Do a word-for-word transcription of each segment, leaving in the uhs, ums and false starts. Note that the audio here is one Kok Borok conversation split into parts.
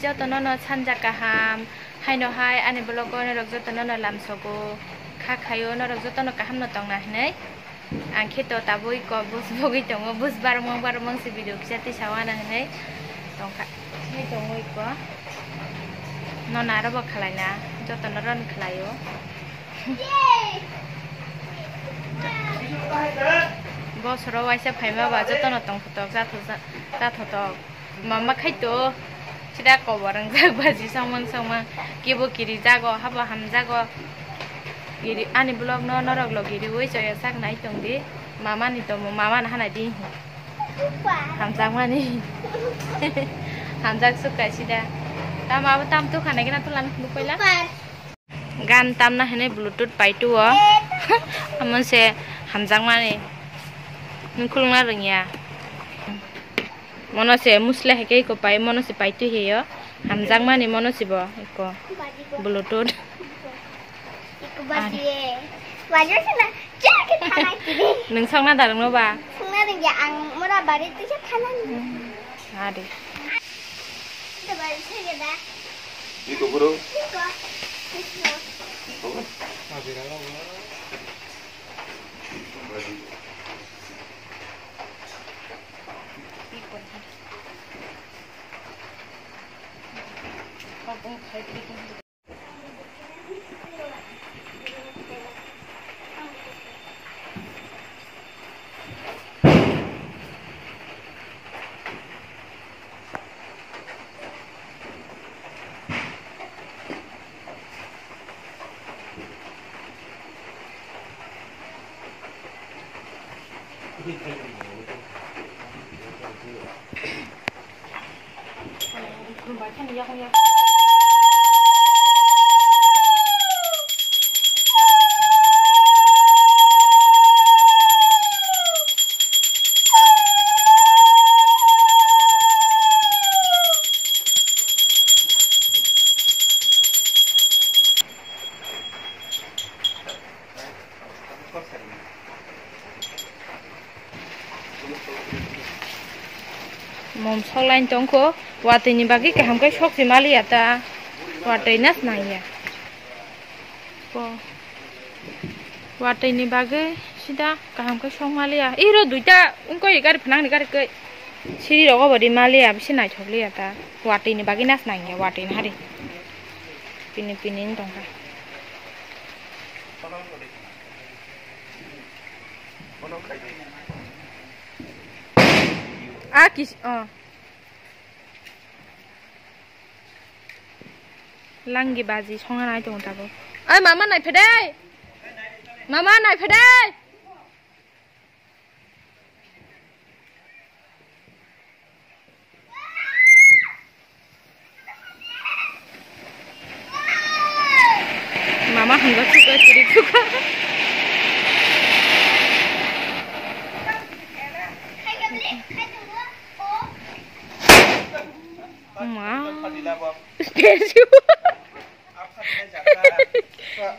Jotono no sanja kaham, haino hai ani vlog o norok jotono no lamsogo, kha khaio norok jotono kaham no tongna hinwi. Ang khe to tabuk iko bus bogwi tongo, bus barmang barmang se video kisa tisa wana hinwi tongkha. Hinwi tongo iko. Nono aro bo khlaina, jotono ron khlaio. Bosoro waisa phaima ba jotono tongthotok, jathotok, jathotok. Mama khai to, sida kobor wngjak baji songmang songmang, kebo kiri jago, habo hamjago. Kiri, ani vlog no norok logi riwi choya sak nai tong di. Mama ni tomo, mama no hana di. Hamjak mani. Hamjak suk kai sida. Tamo abo tam tu khana kena tu lan khuluk paila. Gan tamna hwnwi Bluetooth paitu o. Amo se hamjakmani. Nung khulungna rwngya. Mono se musle hai khe iko pai, mono se paitu heyo. Hamjakmani mono se bo iko Bluetooth. Iko baji ye. Baji se na. Chak ke thana kiri. Nung songna da rwngno ba? Songna rwngya ang mura bari tisa thana ni. Ade. Iko bro. Mom sok line tongkho, watwi ni bagwi kaham khe sok se maliya ta, watwi nas nangya. Ko. Watwi ni bagwi sida kaham khe sok maliya. Iro duita wngkoi gari phnang ni gari koi. Siri rogo bodi maliya bisi naithok liya ta. Watwi ni bagwi nas nangya watwi ni hari. Pini pini wng tongkha. A kis, oh. Langi baji songna nai tongo tabuk. Oi mama nai phedai. Mama nai phedai. Mama hwnba suka chiri suka. Ma. Special.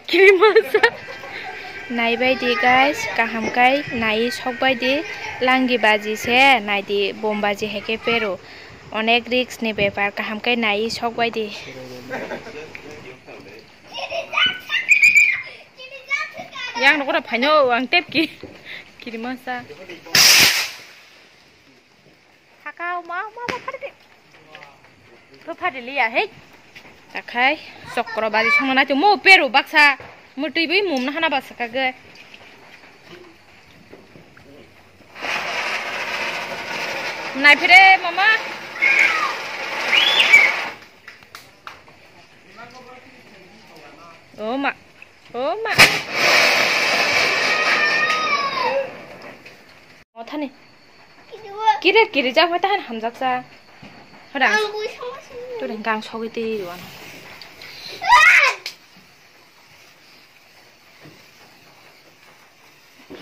Kirimasa. Naibai di guys, kaham kai nai sok bai di. Langi baji se nai di, bom baji hai khe pero. Onek risk ni bepar, kaham kai nai sok bai di. Yang nokora phaino ang tep ki. Kirimasa. Thaka ma ma ma phari de. To phari liya hei. Takhai chokro bari songna nai to mo pero baksa. Mo twi bai mum na hana baksa kage. Nai phire mama. Oh ma. Oh ma. Mothani. Kiri kiri jak mai tahan hamjak sa. Hada. Ang bui sama sini. Tu rengkang sogwi twi wan.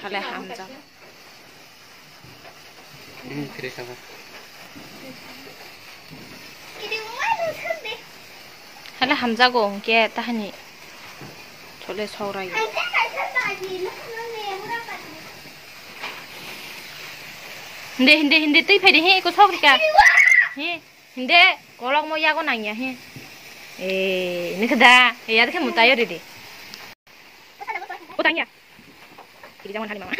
Hale hamjak. Hmm, kiri saka. Hale hamjago hwnkhe tahani chole sograi. Hinde, hinde, hinde, twi phaidi, he, eko sogrika. He, hinde. Kolok mo yago nangya he. Eh, ini keda. Ya khe mutayo dede. Utang ya. Kiri jangan hani mama.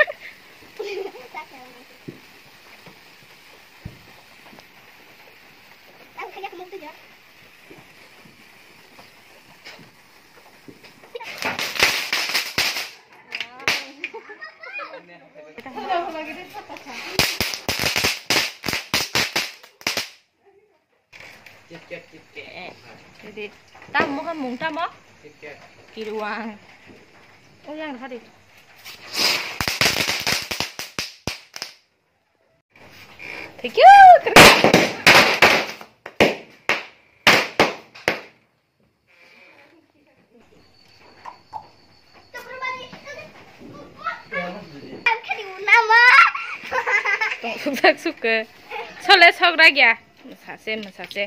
Jadi, tamo khe mung tamo? Kiruang. Oh, yang tadi. Thank you. Tong sukjak suk ke. Sole sok ragya. Masase, masase.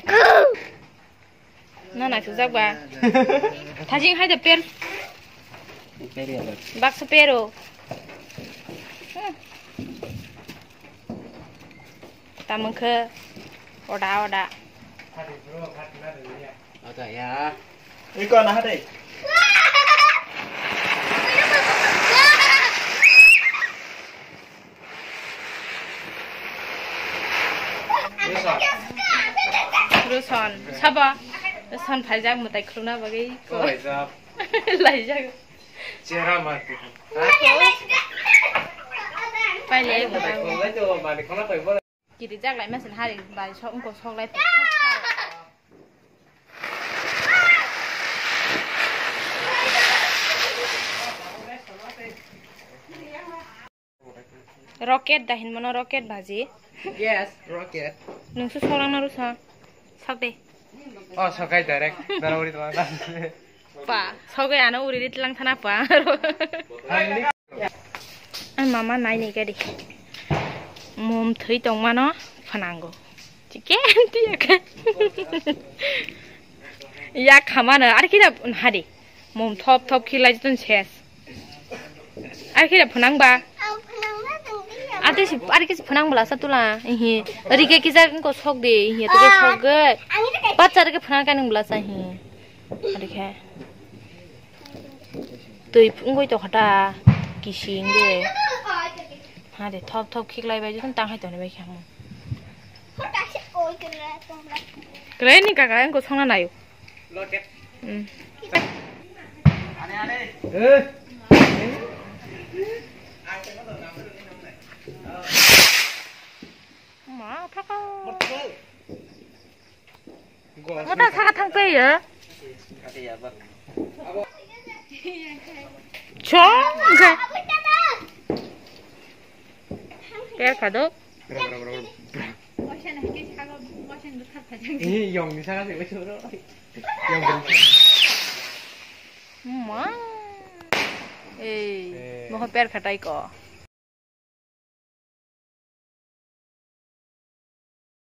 Na na sujak ba. Thajing hai da per. Baksa pero. Hmm. Tamang khe oda oda. Oda ya. Iko na hade. Ruson, sabo? Ruson phaijak mwtai khulukna bagwi. Laijak. Chera mati. Paile. Kirijak lai masin hari bai sok wngkho sok lai. Rocket da hinmano rocket baji. Yes, rocket. Nungsu sok langna rusa. Sok de. Oh, sokai direct. Dara uri tong. Pa, sogai ano uri rit lang thana pa. Ang mama nai ni gadi. Mom thwi tong mano phanango. Chicken tiya khe. Ya khamano ar kira hadi. Mom thop thop khilai jitun ses. Ar kira phanang ba. Ate si ar kis phanang bala sa tula. Ihi. Rike kisa ko sok de. Ihi to sok ge. Bacha rike phanang kaning bala sa hi. Rike. Twi phungwi to khata kising de. Ha de thop thop khiklai bai jikun tang hai toni bai kha mo. Krai ni kaka engko songna nayo. Hmm. Ma phaka. Mata saka thang pe ya. Chong ga. Pe ka do. Ini yong ni saka se. Yong. Ma. Eh, mo per khatai ko.